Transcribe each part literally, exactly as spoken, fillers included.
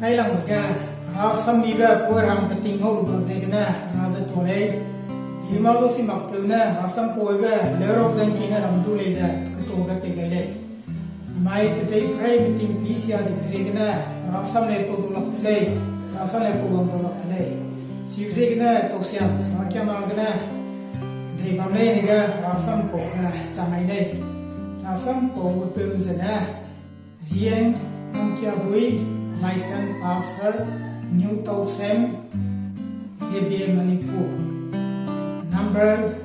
Ailangbe ge, rasam mibe poi rang peting ngau lu ba ziegene, ra ze tuâ lei. Himau du si mak peu ne, rasam poibe, leurau zengki ne ram du lei ze, ketuâbe tei gai lei. Mai kedei prei peting pi sia di ziegene, rasam lei pau du lak te lei, rasam lei pau wang du lak te lei. Sibe ziegene, tausiam, rakiana gene, dei bam lei ne ge, rasam pau ge, sa mai lei. Rasam pau peu zene, Zieng Namkiabui, License Pastor, New Tousem, Z B A Manipur. Number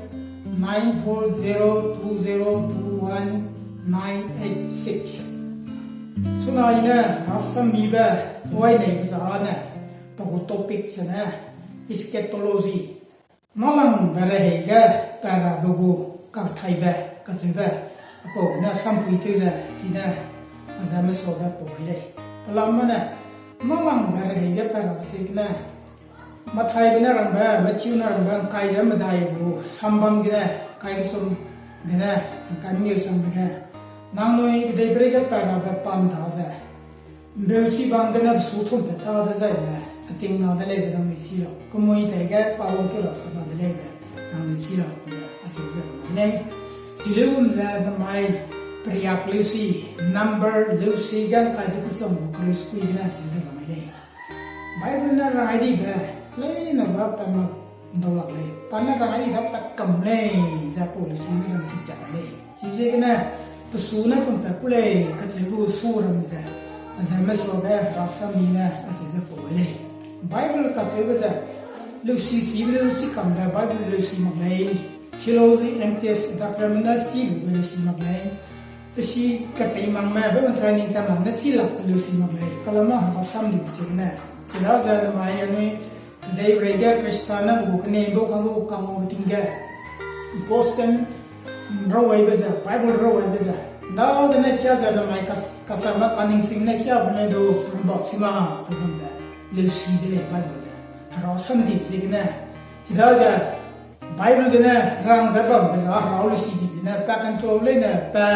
nine four zero two zero two one nine eight six. Chuna i ne rasam mibe, wai nei be za ne, pa gu topic zene, eschatology. Nâlangbe rehei ge, pa rabe gu, kakthaibe, kacheube, apau ne sampui tew ze, i ne, a ze mesuabe pau gai lei. Pelamme ne, nâlangbe rehei ge pa rabe ziegene, Mathaibe ne rangbe, Matthew ne rangbe, ngkai ze medai gu, sambam gene, kai kesum gene, ngkai mengeu changbe ge, nangnui kedei prei ge pa rabe pan ta ze, mbeuchi bang gene pesu thumbe ta dezaine, ating na de leibe nangnui si lau. Kemui tei ge pa wangkeu ra sa na de leibe nangnui si lau, a seu ze bam mai lei. Chileu gum ze namai periak leusi, number leusi ge ngkai ze kechum gu kereu sekui gene seu ze bam mai lei. Bible ne rangai dibe, leine za pa mak ndau lak lei. Pa ne rangai di da pat kam lei, ze pau leusi ne rangchi chak mai lei. Chibe ziegene, pesu ne pumpat ku lei, kacheu gu su ram ze, a ze mesuabe rasam mi ne, a seu ze pau gai lei. Bible kacheube ze, leusi sibe leu chi kambe Bible leusi mak lei. Theology, M T S, doctorme ne chi lube leusi mak lei. Pe si katei makme, Bible training ta makme chi lakbe leusi mak lei. Kalama rasam di ziegene. Chidaze namai anui, kedei rei ge Khrista ne gu kene bau kang gu kang gu ting ge. Gospel rawaibe ze, Bible rawaibe ze. Ndau gene kia ze namai ka, kachangme kaningsing ne kia bene du rambak chi ma ze bam de. Leusi de lei Bible ze. Herasam di ziegene. Chidage Bible gene rang ze bambe ze herau leusi di gene pa kantuâ leine pa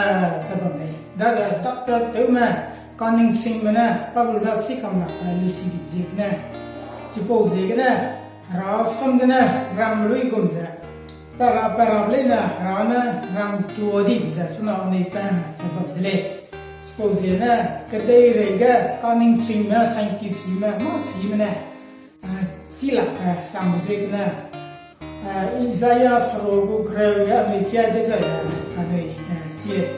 ze bam lei. Dage doctor tewme, kaningsingme ne Bible da chi kam lakbe leusi di ziegene. Chipau ziegene, herasam gene rangbe luigum ze, pa ra, pa ra leine hera ne rang tuâ dibe ze, chuna anui pa ze bam de lei. Chipau ziegene, kedei rei ge kaningsingme, scientistme, mâ sime ne, a, chi lakbe sangbe ziegene, a, Isaiah seruk gu kereu ge anui kia dezai, a, anui, a, chi lei.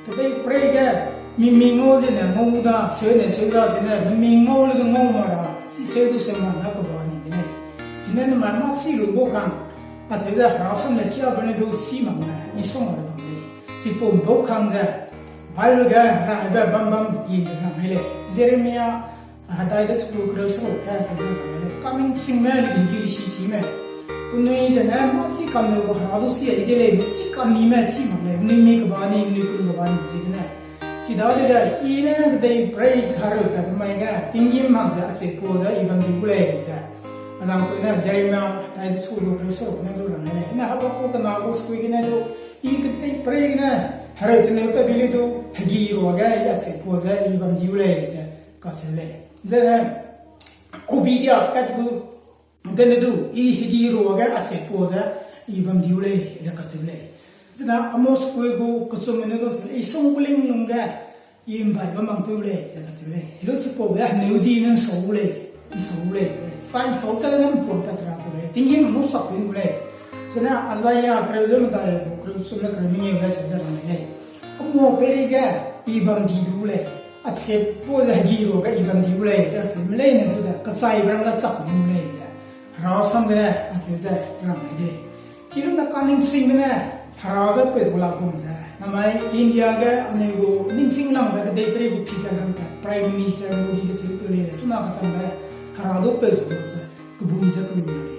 Kedei prei ge, miming ngau zene ngau da, seune seu da zene, miming ngau le du ngau ma ra, chi seu du seu ma na keba ni de lei. Chine namai mâ chi lu bau kang, acheu ze herasam ne kia bene du chi mak ne, misongga de bam lei. Chipau bau kang ze, Bible ge rangbe bam bam i rang lei. Jeremia, a, hedai de chuklu kereu seruk ge ze rang lei. Kaningsingme, leusi di leusi sime. Penui zene mâ chi kam leu gu hera du chi ai de lei, chi kam nime chi mak lei. Penui mi keba ni, penui kun keba ni ziegene. Chidadege, i ne kedei prei hereu pat mai ge, tinggîm mak ze acheu pau ze i bam di gu lei ze. Azangpeu ne Jeremia hedai de chuklu kereu seruk ne du rang lei. I ne Habakuk kena gu sekui gene du, i kedei prei gene, hereu teneu pe bi le du, hegi ruage i acheu pau ze i bam di gu lei ze, kacheu lei. Zene, Obadia kat gu gene du, i hegi ruage acheu pau ze i bam di gu lei ze kacheu lei. Zene Amos kui gu kechum ne du se lei, i sungkling lungge, i mbai bam mang tew lei ze kacheu lei. Helu chipau ge heneu di ne nsau lei, nsau lei, sai nsau chale ne mpuan kat ra ku lei, tinggîm nu sak pin ku lei. Zene Isaiah kereu ze medai gu kereu chum ne kereu mengeu ge se ze rang lei. Kemau peirei ge i bam di du lei, acheu pau ze hegi ruage i bam di gu lei ze acheu leine zu ze, kachaibe rang da chak ni lei ze. Herasam gene acheu ze rang lei de lei. Chilune kaningsingme ne hera ze pet gu lak gum ze. Namai India ge anui gu ningsing langbe kedei prei gu figure rang kat Prime Minister Modi kacheu peu lei, chuna kachangbe hera du pet gu ze, kebui ze kelu lei.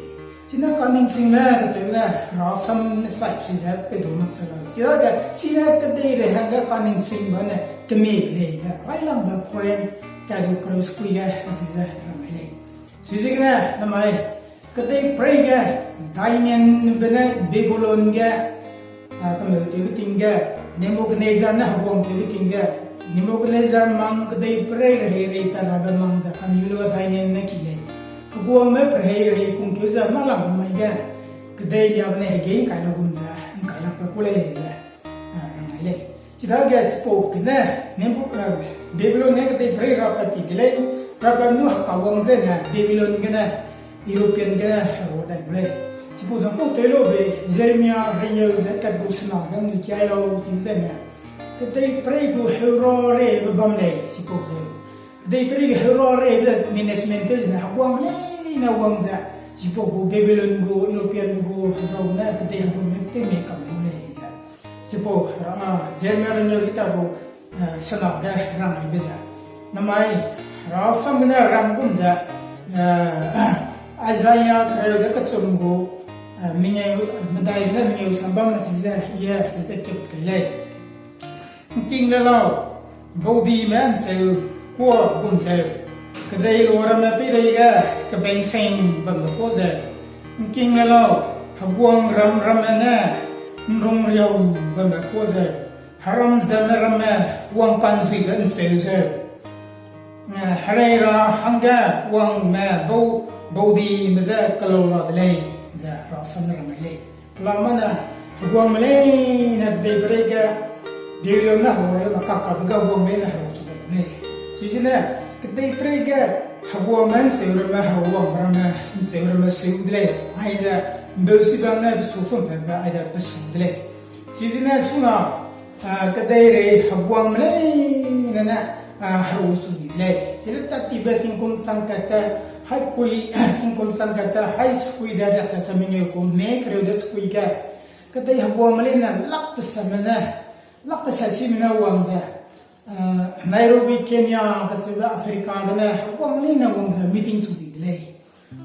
Chine kaningsingme kacheube ne herasam ne sai chi ze pet du mak se la lei. Chidage chine kedei rei hangge kaningsingbe ne kemie lei be. Railangbe Korinth kat gu kereu sekui ge acheu ze rang lei. Chiziegene namai kedei prei ge, Danielbe ne Babylon ge, a, kemeu tewbe ting ge, Nebukadnezar ne heguang tewbe ting ge, Nebuchadnezzar mang kedei perei rehei rei pat rabe mang ze kamiu lu dai nen ne ki lei. Heguangme perei rehei pungkeu ze mâ lang mai ge, kedei liabe ne hegei ’ngkai la gum ze ’ngkai lakbe ku lei ze, a, rang ai lei. Chidage chipau gene, Nebu-, a, Babylon ne kedei perei rapat ti de lei, rapat nu heka wang zene Babylon gene, European gene hero dai gu lei. Chipau dang pau tew lu be, Jeremia rengeu ze kat gu sena ge nui kiai lau chi zene, kedei perei gu heura reibe bam lei, chipau ze. Kedei perei gu heura reibe management tew zene heguang leine wang ze, chipau gu Babylon gu, European gu, hezau ne kedei heguang ne tew mei kam lei ze. Chipau, a, Jeremia rengeu ze kat gu, a, sena ge rang aibe ze. Namai, herasam gene rang gum ze, a, Isaiah kereu ge kechum gu, a, mengeu, medai gene mengeu sam bam ne chi ze, ye, chi ze kep ke lei. ’Ngking le lau, baudime ’nseu kuâ gum zeu, kedei lu ramme peirei ge kebeng seng bambe kuâ zeu. ’Ngking le lau, heguangram ramme ne ’nrung riau bambe kuâ zeu, heram zeme ramme wangkanduibe ’nseu zeu. Eh, herei ra hangge wangme bau, baudime je kelau la de lei, ze herasam rang ai lei. Pelamane, heguangme leine kedei perei ge, Babylon ne herua rei ma kakabe ge heguangme leine herua chu de lei. Chizene, kedei perei ge, heguangme ’nseu ramme herua wangbe ramme, ’nseu ramme seu de lei. Aize, ’mbeu sibang ne besu chumbe be, aize besu de lei. Chizene chuna, a, kedei rei heguangme leine ne, a, herua chu di de lei. Chide tat tibe tingkum chang kat te, haikui, tingkum chang kat te, hai sekui de riaksa sa mengeu kum ne kereu de sekui ge. Kedei heguangme leine lak tesatme ne, lak tesat sime ne wang ze, a, Nairobi, Kenya, kacheube Africa gene heguangme leine wang ze meeting chu di de lei.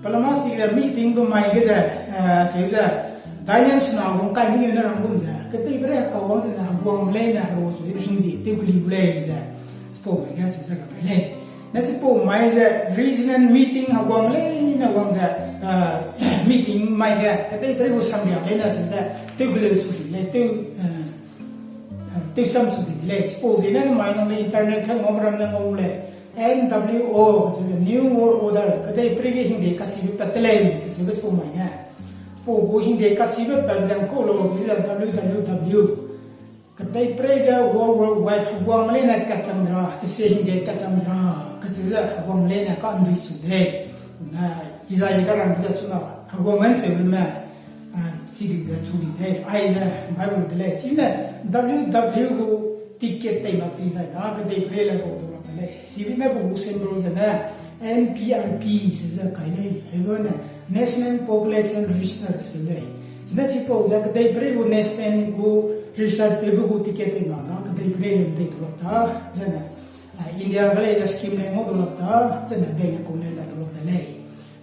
Pelama si ge meeting be mai ge ze, a, cheu ze, dai nen sena gu ’ngkai mengeu ne rang gum ze, kedei perei heka wang zene heguangme leine herua chu hingde tew keli gu lei ze, chipau mai ge cheu ze rang ai lei. Ne chipau mai ze regional meeting heguangme leine wang ze, a, meeting mai ge, kedei perei gu samria leine cheu ze, tew keleu chu di lei, tew, a, a, tew sam chu di de lei. Chipau ziegene namai nang le internet ge ngau ram ne ngau lei. N W O, kacheube New World Order, kedei perei ge hingde kachibe pat de lei, kacheube chipau mai ne. Chipau gu hingde kachibe pat dang kau lau, bi ze W W W. Kedei perei ge World War One heguangme leine kachang dra, kese hingde kachang dra, kacheube heguangme leine ka'ndui chu de lei. Na, Isaiah ga rang ze chuna, heguangme ’nseu ramme, a, chi di de chu di lei, aize Bible de lei. Chine W W gu ticket tei mak tei zai na, kedei perei le rau du lak de lei. Chibine pe gu symbol zene N P R P ze ze kai lei, hebe ne National Population Register ze lei. Chine chipau ze kedei perei gu national gu register tewbe gu ticket tei mak na, kedei perei le ’ntei du lak ta, zene, a, India ge lei ze scheme le ngau du lak ta, zene bank account le la du lak de lei.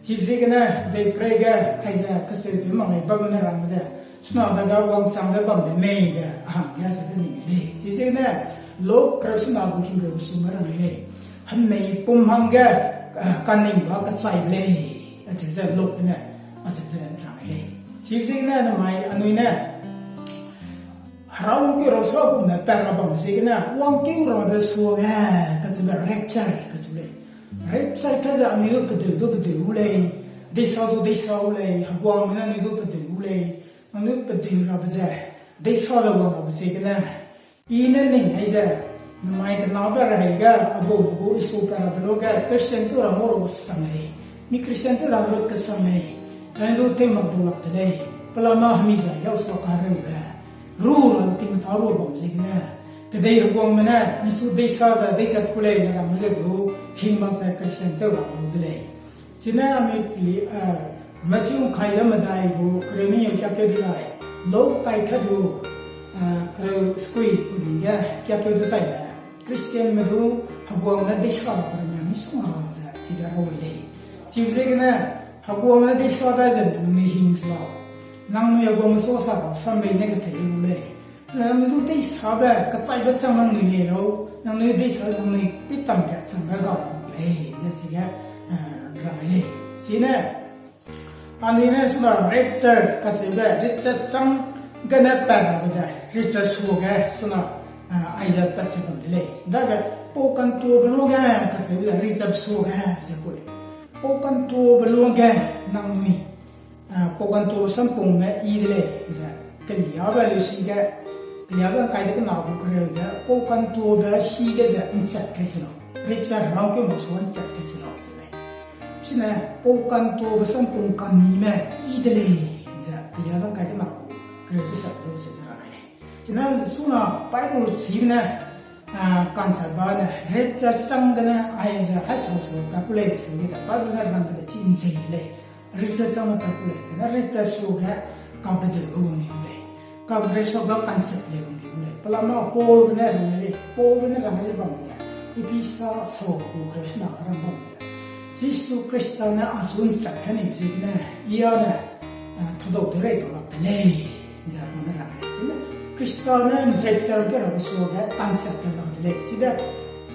Chibe ziegene kedei perei ge aize kacheu tew mak lei bam ne rang ze, chuna dage wangsang ze bam de mei be a hangge ze de ning lei. Chibe ziegene Luk kereu sena gu himreu gu sum ge rang lei. Hemei pum hangge, a, kaningba kachaibe lei, acheu ze Luk gene, acheu ze rang lei. Chibe ziegene namai anui ne, Hera wangkeu ra sua gum ne pat ra bam ziegene, wangkeu rabe suage, kacheube rapture, kacheu lei. Rapture ka ze anui du pedeu du pedeu gu lei, deisa du deisa gu lei, heguangme ne anui du pedeu gu lei, anui pedeu rabe ze, deisa ze wang rabe ziegene, I ne ning ai ze, namai kenabe rehei ge, a bau gu Isu pe rabe lu ge, Christian tew ra ngau ra sang lei, mi Christian tew ra rut kesang lei, anui du tew mak du lak de lei, pelama hemi zai ge sua kareube, ru ra ting ta ru bam ziegene, kedei heguangme ne, Isu deisabe, deisa ku lei, ramme ze du, hing mak ze Christian tew ra lu de lei. Chine anui peli, a, Matthew ’ngkai de medai gu kereu mengeu kiakeu dezai, Luk ’ngkai kat gu, a, kereu sekui gu ning ge kiakeu dezai le, Christianme du heguang ne deisa rabe ramme misongga ze chide rau lei. Chibe ziegene heguang ne deisa dai zene nangnui hing se lau. Nangnui heguangme suasa lau, samrei ne ketei gu lei. Nangnui du deisabe kechaibe chang nangnui le lau, nangnui deisa nangnui pitam riak changbe ga lei, ze sige, a, rang lei. Chine, anui ne suna rapture kacheube, rapture chang gene pat rabe ze, rapture suage suna, aize pat ze bam de lei. Dage pau kantuabe luage, kacheu ze rechap suage ze ku lei. Pau kantuabe luage nangnui, pau kantuabe sampungme yi de lei ze, keliabe leusi ge, keliabe ngkai de kena gu kereu ge, pau kantuabe hi ge ze nchat kai se lau. Rechap rangkeu mak su nchat kai se lau ze lei. Chine pau kantuabe sampung kanime yi de lei ze, keliabe ngkai de kena gu kereu tesat lu ze de ra lei. Chine suna Bible chibe ne, kansa ba ne, rechap chang gene aize hai sau sau pa ku lei se ge de, Bible ne rang ge de chi nzei de lei. Rechap chang ne pa ku lei, kane rechap suage, kabedeube wang ni gu lei. Kabe rechap ga kansa lei wang ni gu lei. Pelama Paulbe ne rang lei, Paulbe ne rang lei bam ze, Ephesa sau gu kereu sena rang bam ze, Jisu Khrista ne achu nchat kai ni ziegene, i a ne, tedau de rei tau lak de lei, ze pa ne rang lei. Chine Khrista ne nchat kai rabe suage kansa kai la de lei. Chide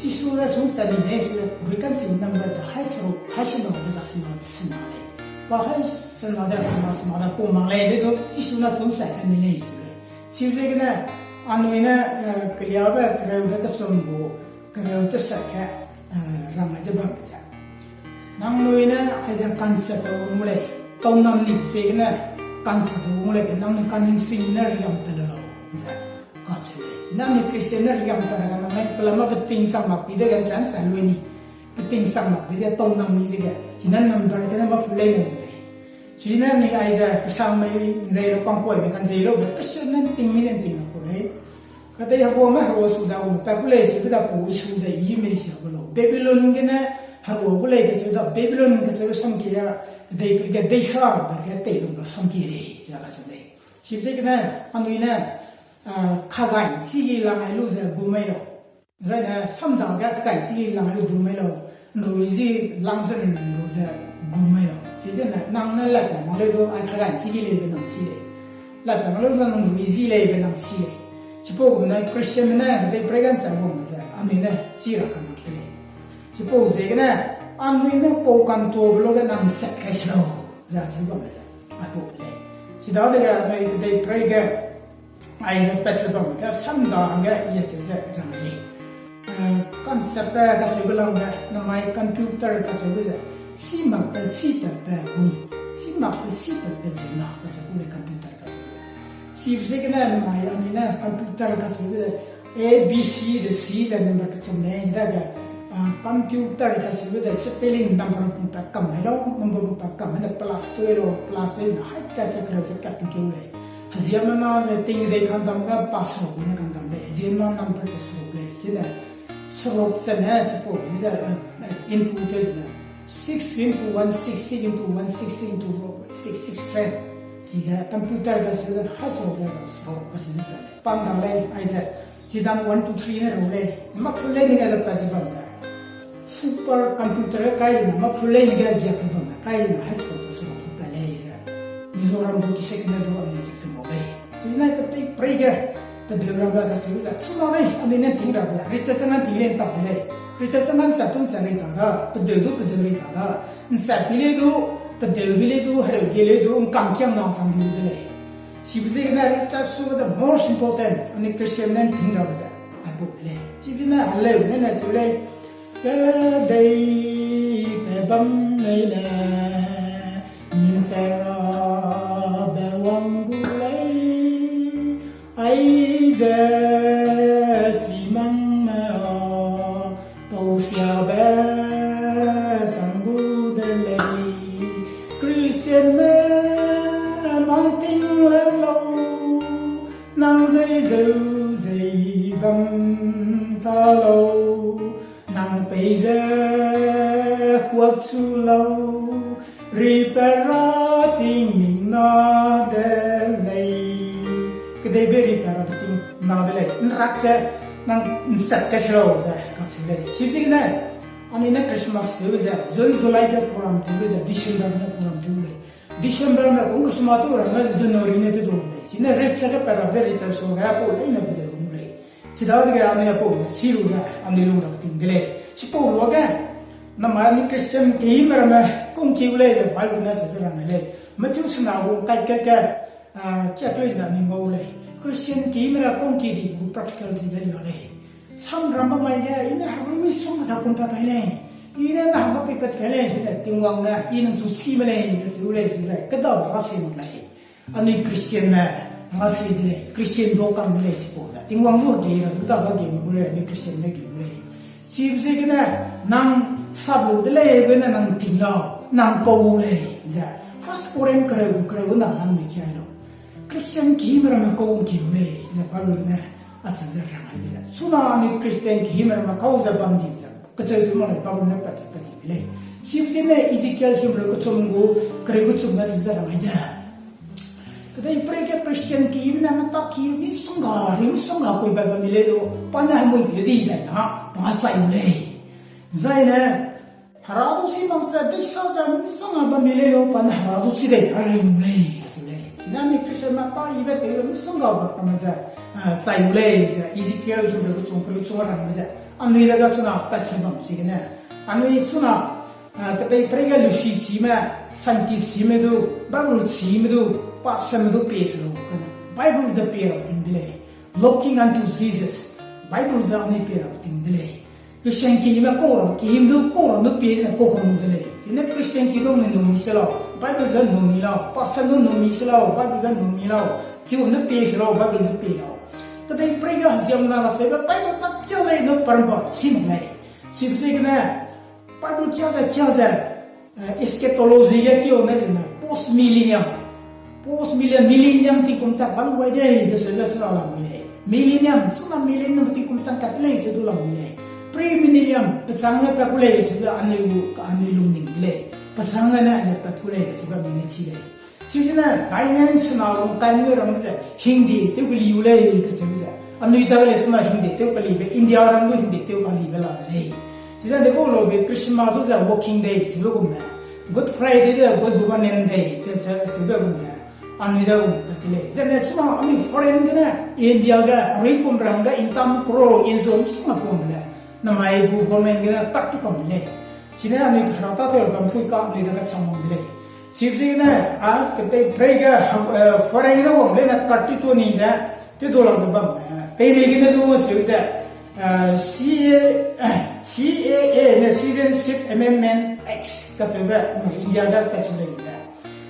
Jisu ne achu nchat ni ne, chide puri kansi number de hai sau, hai sena de ra sena de sena lei. Pa hai sena de ra sena sena de pau mak lei, le du Jisu ne achu nchat kai ni lei ze lei. Chibe ziegene, anui ne, keliabe kereu de kechum gu kereu tesat ge, rang ai ze bam ze, nangnui ne aize kansabe wang gu lei, tau nam ni ziegene kansabe wang gu lei, nangnui kaningsing ne riam pe le lau ze kacheu lei. Nangnui Christian ne riam pe ra ga nang lei, pelama peting sang mak pi dege nsan nsan lui ni, peting sang mak pi de tau nam ni dege, chine number gene mâ pu lei le gu lei. Chine anui aize kesangme nzei lu pangkuaime kanzei lu be Christian ne nting mi ne nting mak ku lei. Kadei heguame herua su da gu pa ku lei, chibe da pau i su ze i mei sia gu lau. Babylon gene herua gu lei kacheu da, Babylon kacheu samkie a, kedei pe ge deisa be ge tei lu ra samkie lei ze kacheu lei. Chibe ziegene, anui ne, kagai chigi lang ai lu ze gu mei lau. Zaine samdage kagai chigi lang ai lu gu mei lau. Nrui zi lang zun lu ze gu mei lau. Chizene nang ne lat pa mak leu du, ai kagai chigi lei be nang si lei. Lat pa mak leu du nang nrui zi lei be nang si lei. Chipau gum ne Christianme ne kedei preigan chai wang ze, anui ne chi ra ka mak de lei. Chipau ziegene, anui ne pau kantuabe luage nang nchat kai se lau, ze acheu bam ze, apau de lei. Chidadege anui kedei prei ge, aize pat ze bam ge, samda hangge i acheu ze rang lei. Kansabe kacheube langbe, namai computer kacheube ze, si makbe, si patbe bung, si makbe, si patbe ziemmena kacheu gu lei computer kacheube. Chibe ziegene namai anui ne computer kacheube ze, A B C de si de number kechum lei, dage, computer kacheube ze spelling number bung pa kam mai lau, number bung pa kam mai ne plus tew lau, plus tew ne hai kat ze kereu ze kat keu lei. Heziemmena ze ting dei kandam ge pa seruk ne kandam lei, heziemmena number de seruk lei, chine seruk zene chipau ze, into tew zene, six into one six six into one six six into six six three. Chige computer kacheube ze ha seruk ge seruk kacheube ze pa lei. Panda lei, aize, chidam one two three ne rau lei, mâ pu lei ni ge ze pa ze bam de. Super computer kai zene mâ pu lei ni ge giak ze bam de, kai zene hai seruk ge seruk pa lei ze. Mizoram gu kise kene du anui chak ze mau lei. Chine kedei prei ge, pedeu rabe kacheube ze, chuna lei, anui ne ting rabe, rechap chang ne ting lei ntak de lei. Rechap chang ne nsa tu nsa rei ta da, pedeu du pedeu rei ta da. Nsa pi lei du, pedeu pi lei du, hereu ge lei du, ngkangkiang na chang di de lei. Chibe ziegene rechap su the most important, anui Christian ne ting rabe ze, aipau de lei. Chibe ne heleu ne ne cheu lei, kedeipe bam leine, nsa rabe wang gu lei, aize chimangme a, pausiabe sang gu de lei, Christianme mâ ting le lau, nang zei zeu zei bam ta lau, nang peize kuak chu lau, ripat ra tingmik na de lei. Kedeibe ripat ra tingmik na de lei. Nrak ze nang nchat kai se lau ze kacheu lei. Chibe ziegene, anui ne Christmas tewbe ze, June, July ge program tewbe ze, December ne program tew lei. December me kung Christmas tew ramme January ne tew du lei. Chine rechap ge pat rabe rechap su ge pau leine pedeu gu lei. Chidadege anui apau ne chi lu ze, anui lung ra ting de lei. Chipau luage, namai anui Christian keime ramme kungkeu lei ze Bible ne ze de rang lei. Matthew sena gu kai kat ge, kia tui ze anui ngau lei. Christian kime ra kong ki di gu practical zi ge lia lei. Samram ba mai ge, i ne herui misongga kum pat kai lei. I ne nang ga pei pat kai lei, ze Tingwang ne, i nang chu chi me lei, ze u lei, ze lei, keda ba se mak lei. Anui Christian ne, ra se de lei, Christian du kam de lei, si pu ze. Tingwang du ge ra, keda ba ge me gu lei, anui Christian ne ge gu lei. Chibe ziegene, nang sap lu de lei, be ne nang ting lau, nang kau lei, ze. First Corinth kereu, kereu nang hang ne kia lau. Christian kime ramme kau ki lei, ze Bible ne, a se ze rang ai de ze. Suna anui Christian kime ramme kau ze bam di ze. Kacheu du mak lei, Bible ne pat, pat di de lei. Chibe ziegene Ezekiel himreu kechum gu, kereu kechum ne chu ze rang ai ze. Kedei pray ge Christian kime ne meta ki misongga, ri misongga kum pat bam mi lei lu, pa ne hemui pe di zai na, pa chai u lei. Zai ne, Hera du chi mak ze, deisa ze misongga bam mi lei lu, pa ne Hera du chi dei, a ring lei, a chu lei. Chine anui Christian meta ibe tew lu misongga bam ze, a, chai u lei, ze Ezekiel himreu kechum, kereu kechum rang ze. Anui dage chuna pat che bam ziegene. Anui chuna, a, kedei pray ge lusi chime, scientist chime du, Bible chime du, pastorme du pie se lu, kane Bible ze pie ra ting de lei. Looking unto Jesus, Bible ze anui pie ra ting de lei. Christian kime kau ra, kime du kau ra nu pie ne kau kau de lei. Chine Christian ki du ne nu mi se lau, Bible ze nu mi lau, pastor du nu mi se lau, Bible ze nu mi lau, chiu ne pie se lau, Bible ze pie lau. Kedei pray ge heziemna la seube Bible tak kia lei nu parba si mak lei. Chibe ziegene, Bible kia ze, kia ze, eh, eschatology ge kio ne zene, post millennium. Post millennium, millennium tingkum chang kat wai de, de seube suna lam mi lei. Millennium, suna millennium tingkum chang kat lei ze du lam mi lei. Premillennium, pechang ne pat ku lei ze du anui lu, anui lungning de lei. Pechang ne ne pat ku lei ze du anui ne chi lei. Chizene, finance na lung kai ne ram ze, hingde tew keli u lei, kacheu ze. Anui dage lei suna hingde tew kelibe, India ram du hingde tew kelibe la de lei. Chizene de kau laube Christmas du ze Working Day, chibe gum ne. Good Friday de Good Governance Day, te se, chibe gum ne. Anui dagum pat ti lei. Zene suna anui foreign gene, India ge, rui kum rang ge, income crore, inzom suna kum le. Namai gu government gene, tak tu kam de lei. Chine anui hera ta tew bam pui ka, anui dage chang wang de lei. Chibe ziegene, a, kedei pray ge, eh, foreign gene wang lei ne kat tu tu ni ze, te du la ze bam, eh, pei rei gene du se ze, eh, C A, C A A ne Citizenship Amendment Act kacheube, India ge pat chu lei de.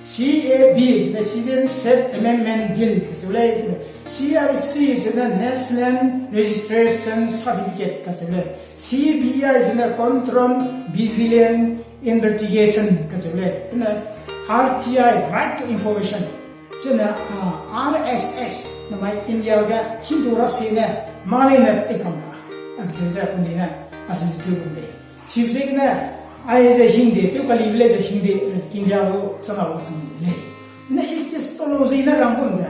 C A B ne Citizenship Amendment Bill kacheu lei, C R C ne National Registration Certificate kacheu lei, C B I ne Control Vigilance Investigation kacheu lei, ne R T I, Right to Information, zene, ah, R S S, namai India ge Hindu ra si ne, mali ne tekam ra, akse ze kuni ne, akse ze tu kuni. Chibe ziegene, ai ze hingde tew kelibe lei ze hingde, eh, India gu chana gu chang di lei. Ne eschatology ne rang kum ze.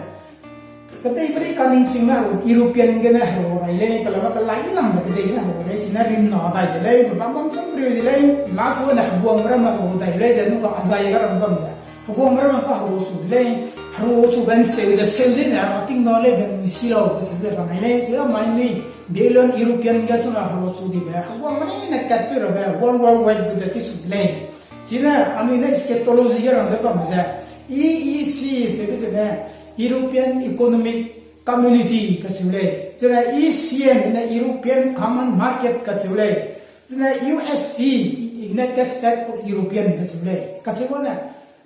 Kedei pray kaningching ne European gene hero rai lei, kalama kalai lambe kedei gene hero rai, chine rimna dai de lei, bam bam chang ri de lei, last one heguang ramme hero dai lei, ze nu ka azai ga ram bam ze. Heguang ramme ka hero su de lei, hero su ben seu de seu de ne, ating na lei ben mi si lau, ke su de ram lei, ze mai ni, Babylon European ga suna hero chu dibe, heguang mene ne kat tu rabe, World War One gu de ti chu de lei. Chine, anui ne eschatology ge rang ze bam ze, E E C, ze be ze ne, European Economic Community kacheu lei. Zene E C M ne European Common Market kacheu lei. Zene U S C, United States of European kacheu lei. Kacheu ba ne,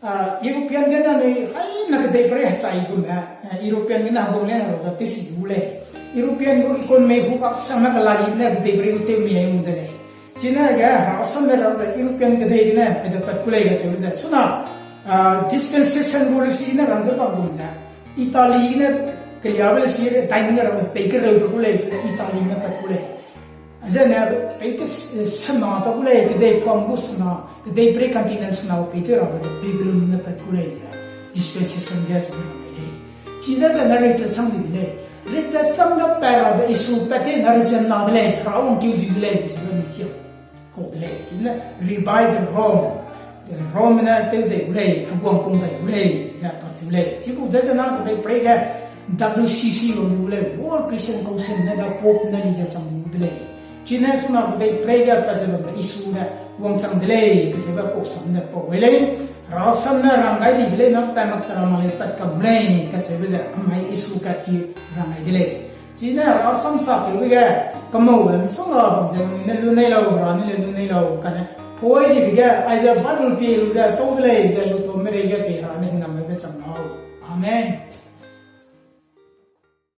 ah, European gene anui, hai na kedei pray hechai gu me, eh, European gene heguang ne hero da tew si gu lei. European gu economy hu kak sang na kelai ne kedei pray gu tew mi ai mu de lei. Chine ge, hera sam ne ram ze European kedei gene, ede pat ku lei kacheu ze. Suna, ah, dispensation gu lesi ne ram ze bam gu ze. Italy gene, keliabe lesi re, dai ne ram pei kereu pe ku lei, Italy ne pat ku lei. Zene, pei te s-, sena pe ku lei, kedei kuang gu sena, kedei pray continent sena, pei te ram de Babylon ne pat ku lei ze. Dispensation ge se ram lei. Chine zene ripet sang di de lei. Ripet sang ge pat rabe issue pat te ne ripet na de lei. Hera wangkeu zi de lei, ze ne sia. Kau de lei. Chine revive the Rome. Rome ne tew dei gu lei, heguang pung dei gu lei, ze kacheu lei. Chigu ze de na kedei pray ge W C C lu gu lei, World Christian Council ne da Pope ne leader chang di gu de lei. Chine suna kedei pray ge pat ze bam issue ne wangchang de lei, kacheube Pope sam ne pau wei lei. Rasam ne rang gai dibe lei na, pa mak te ra mak lei, pat kam lei, kacheube ze, amai Isu kat i rang gai de lei. Chine rasam sa tewbe ge, kemau ge, misongga bam ze, nang ne lu nei lau, ra ne le lu nei lau, kane. Poi dibe ge, aize Bible pie lu ze, tau de lei, ze lu tau merei ge pei ra ne hingnam lei be chang lau. Amen.